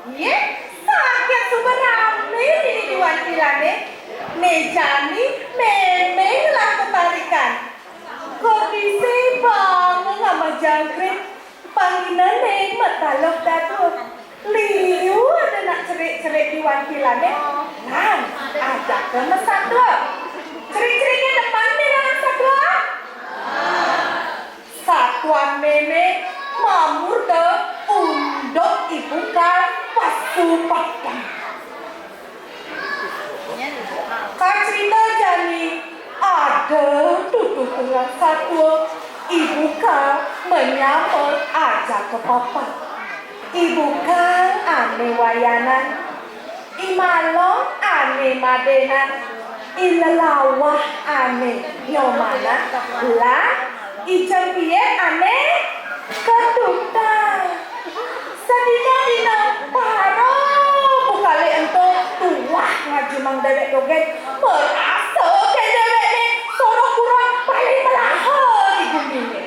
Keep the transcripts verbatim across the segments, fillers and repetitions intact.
Nggih, saget suba rame dini di wantilané. Né jani mémé lan tetarikan. Kondisi bangun sama jangkrik, panginané mataluh dadua. Liu ada nak cerik-cerik di wantilané, lan ajaka masatua. Cerik-ceriké demen né anak satua. Satuan mémé mamurda unduk Ibu Kal Pasupatan. Kacrita jani ada tututuran satua Ibu Kal manyama ajaka papat. Ibu Kal ané wayanan, I Malong ané madénan, I Lelawah ané nyomanan, lan I Jempiit ané ketutan. Sadina-dina para bukalé ento tuah ngajumang déwék dogén, marasa kén déwékné Soroh Buron paling melaha di guminé.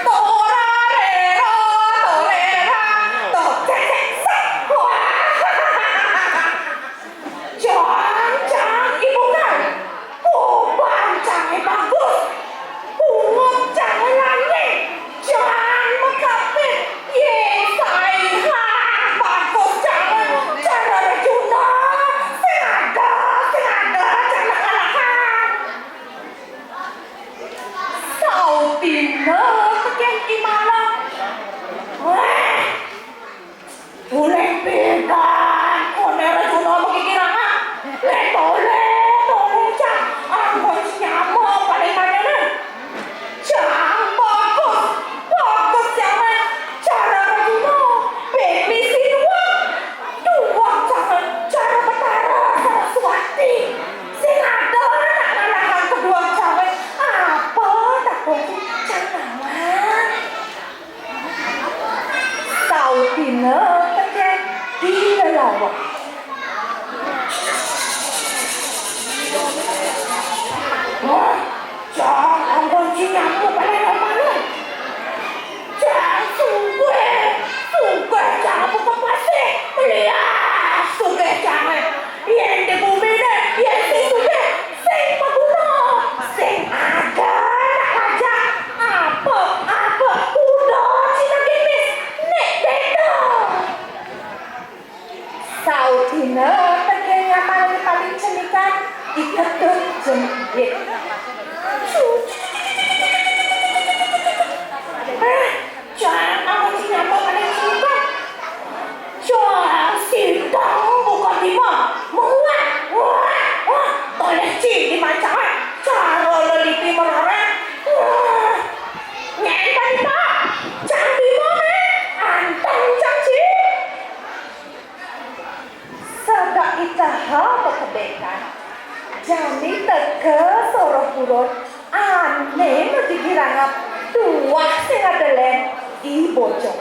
Torarera, torera, to-, cek, cek, sek. Wah. Cang, cang, Ibu Kal. Uban cangé bagus. Bungut cangé lanying. Cang makapit. Yé, sai ha, bagus cangé. Cara Rejuna. Sing ada, sing ada, cang nak ngalahang. Sautina tekén I Malong. Wah, tuléh bédan, koné Rejuna makikiranga. Lé toléh, toléh cang, anggon sinyama paling manyanan. Cang bagus, bagus cangé, cara Rejuna, bén misi duweg. Duweg cangé, cara Betara Saraswati. Sing ada nak ngalahang kedua cangé. Apa takon cang nawang? Sautina tekén I Lelawah. Wah, cang anggon sinyama paling manyanan. Cang sugih, sugih cang buka pasih, melias sugih cangé. Yén di guminé, yén sing sugih, sing maguna, sing ada nak ngajak. Apa, apa, kuda cina gimis, nik denda. Sautina tekén nyamané paling cenikan, I Ketut Jempiit. Ah, cang anggon sinyama paling cenikan. Cang sitang buka timah, menguat, wah, wah, toléh ci di mancangé, cara lelipi merarét, wah. Nyén panita, cang bima, anteng cang ci. Sadak itaha makebékan, jani teka Soroh Buron ané magigi rangap tuah sing ada lén I Bojong.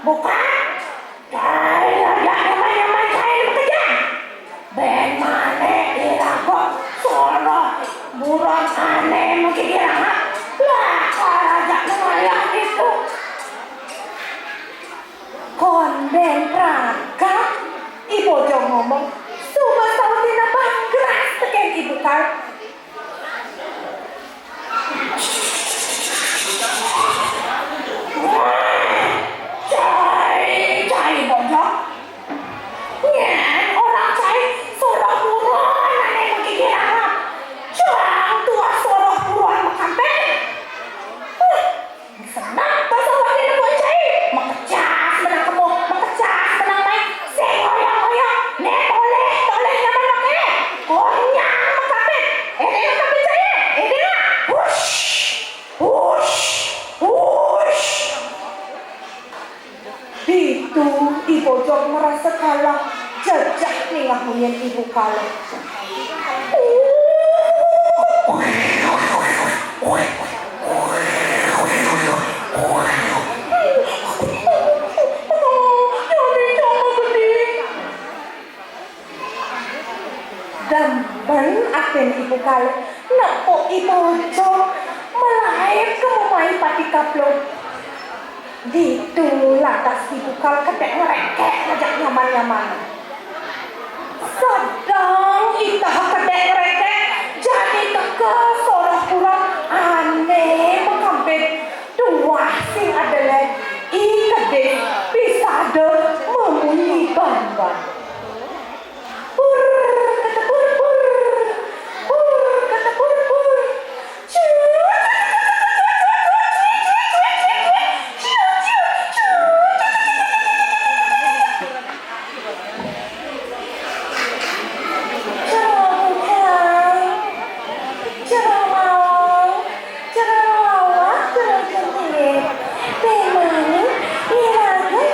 Buka! Cai aja nyaman-nyaman cai makejang. Bén mané iraga Soroh Buron ané makikiranga. Lah, karaja nengayah ditu. Kondén pragat, I Bojong ngomong, suba sautina bangras tekén Ibu Kal. Cai, cai Bojong. Nyén orang cai Soroh Buron ané makikiranga. Cang tuah Soroh Buron makampét. Huh, seneng basa wahina buah cai. Makecas menang kemo, makecas menang main. Sing ngoyong-ngoyong, né toléh, toléh nyaman maké. Konyang makampét. Éh, éh, makampét cai, éh, éh, éh, hush, hush, hush. Ditu I Bojong marasa kalah, jejeh ningeh munyin Ibu Kal. Kal, nepuk i bocong, malaib ka mumai pati kaplung. Ditu lantas i Bukal kedék ngrékék ngajak nyaman-nyaman. Sedeng i Tah kedék ngrékék, jani teka Soroh Buron ané makampit. Tuah sing adelén, i kedis bisa da mamunyi bamban. Pur, ketepur, pur. Pur, ketepur, pur. Cerah bukan, cerah malam. Cerewet, cerewet nggih. Temani iraga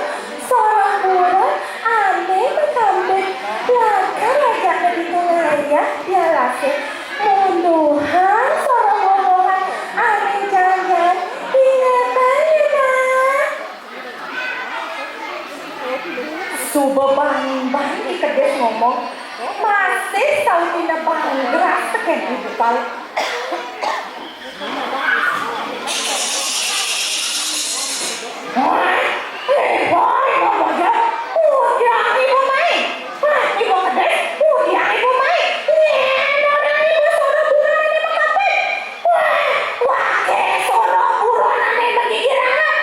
Soroh Buron ané makampit, lakar rajané ditu ngayah di alasé. Munduhang soroh wowohan ané janjian, ingetang ya, Nah. Suba bamban i kedis ngomong, masih sautina bangras tekén i Bukal. Wah, ibu, ibu bojong, udiang ibu mai. Wah, ibu kedis, udiang ibu mai. Nyén orang ibu Soroh Buron ané makampit. Wah, waké Soroh Buron ané magigi rangap.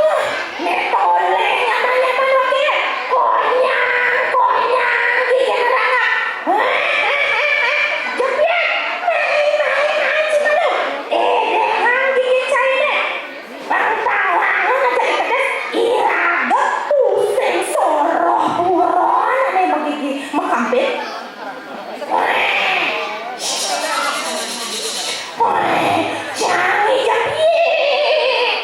Wah, né toléh nyaman-nyaman waké. Konyang, konyang, gigi rangap. Wah, wah, wah, wah. Jepiat. Mai, mai, mai, Cimadu. Édéhang gigi cainé. Pang tawang aja i kedis, iraga pusing Soroh Buron ané magigi makampit. Wéh, jani jepit.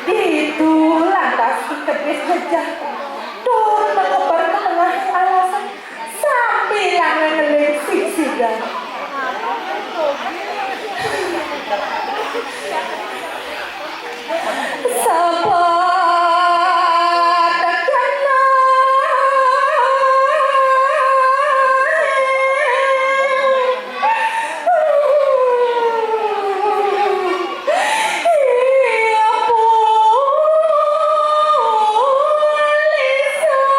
Ditu lantas i kedis jejeh tur makeber ka tengahing alasé sambilanga ngeling sigsigan. Sabat keneh. Iya pun lisan.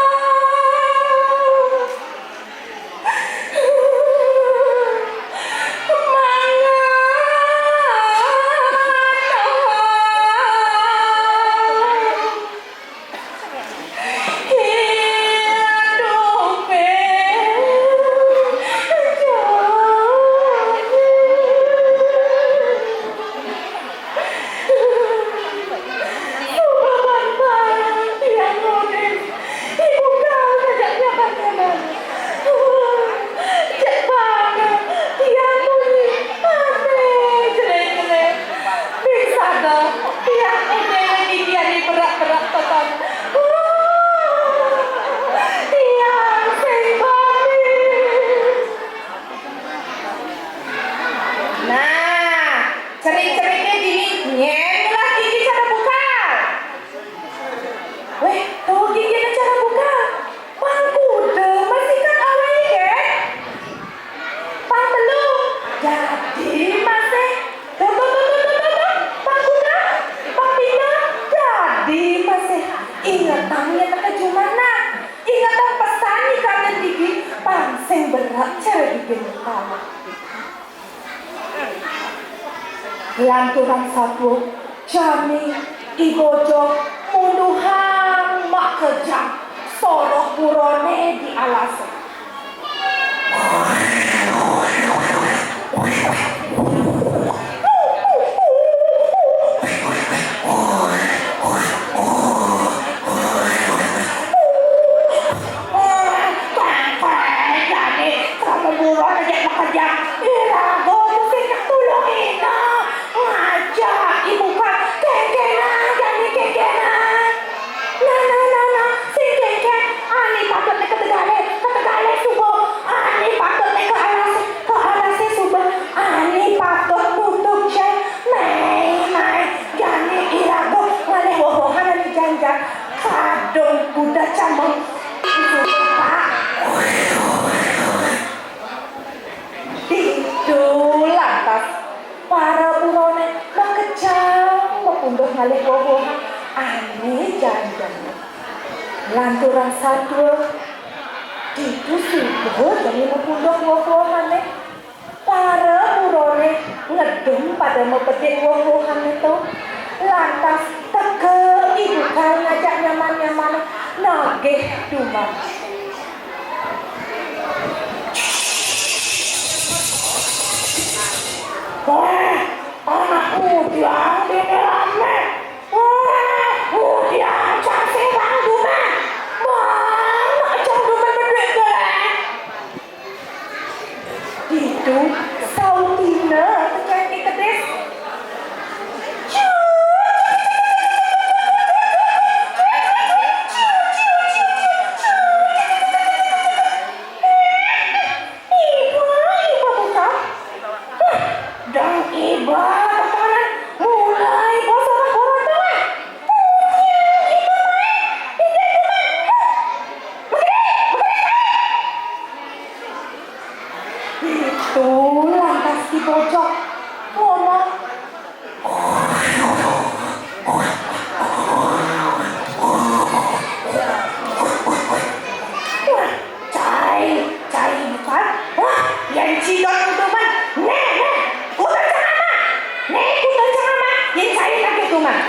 Ibu kau ngajak nyaman-nyaman. Cék bangga tiang munyi ané jelé-jelé. Bing sada tiang uning giginé berat-berat teton. Tiang sing bani. Nah, cerik-cerikné dini nyén ngelah gigi cara bukal. Wéh, tuh giginé cara bukal. Pang kuda masih kan awéké. Pang telu, dadi masih. Tuh, tuh, tuh, tuh, tuh, tuh, tuh. Pang kuda, pang tiga, dadi masih. Ingetang nyén ka jumana. Ingetang pesan nyikatang gigi, pang sing berat cara gigi kala. Lanturan satua, jani i bojong munduhang makejang Soroh Buroné di alasé. Wah, bangkoi jani kamu buron ajak makejang. Iraga tu sing nak tulungina. Ngajak ibu kan kéngkénang jani kéngkénang. Nah, nah, nah, nah, sing kéngkén. Ané patutné ka tegalé, ka tegalé suba. Ané patutné ka alasé, ka alasé suba. Ané patut nutup jai. Mai, mai, jani iraga ngalih woh-wohan ané janjian. Kadung kuda cameng. Suba, Pak. kalih woh-wohan ané jan-jan. Lanturang satua, ditu suba jani mapundhut woh-wohané. Para buroné ngedum pada mabedik woh-wohané to. Lantas teka I Bukal ngajak nyaman-nyamané nagih duman. Wah, anak bujang déné ramé. Wah, bujang cang séwang duman. Mana cang duman bedik deh. Ditu sautina tekén I Kedis. Iba, iba buka. Hah, dang iba tekanan mulai basa buron lah. Punyang iba main. Iba iba main. Hah. Begini, begini. Ditu lantas I Bojog ngomong. Wah, cai, cai bukan. Wah, yén cidot duman. Né, né, kuda cengama. Né, kuda cengama. Yén cai lagi duman.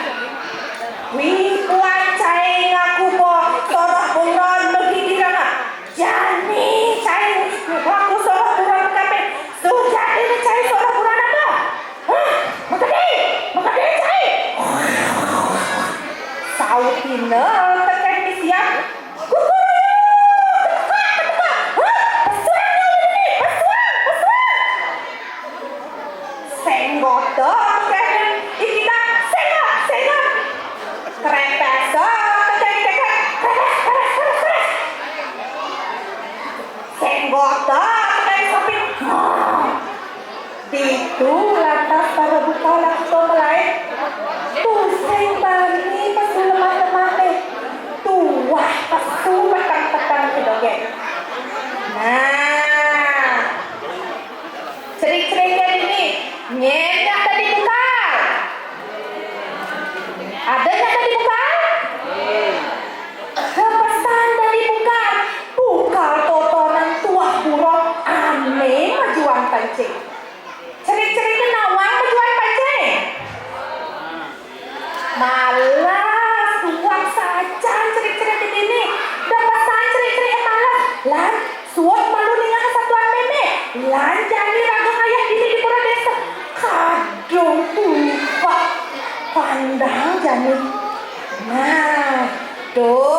Wih, puan cai ngaku po, soroh buron megi dirama. Jani cai ngaku soroh buron kape. Sujatiné cai soroh buron apa? Hah? Makadé, makadé cai. Sautina tekén I Siap. Kukuruyuk, ketekak, ketekak. Hah? Pesuang, pesuang, pesuang. Sénggota tekén I Kita. Sénggok, sénggok. Krépésa tekén I Kékék. Krépés, krépés, krépés, krépés. Sénggota tekén I Sopin. Ditu lantas para buka laksa malaib. Tusing bani pesu lemah-lemahé. Tuah pesu peteng-peteng kedogén. Nah, cerik-ceriknya dini, nyén nyak dadi bukal. Ada nyak dadi bukal? Lepesan dadi bukal. Bukal totonan tuah buron ané majuang pancing. Cerik-ceriknya nawang majuang pancing. Malas, suang sajan cerik-cerik dini. Lepesan cerik-cerik malas. Lan suud malu ningeh satuan mémé. Lan jani raga ngayah dini di pura désa. Kadung tumpek. Kandang jani. Nah, to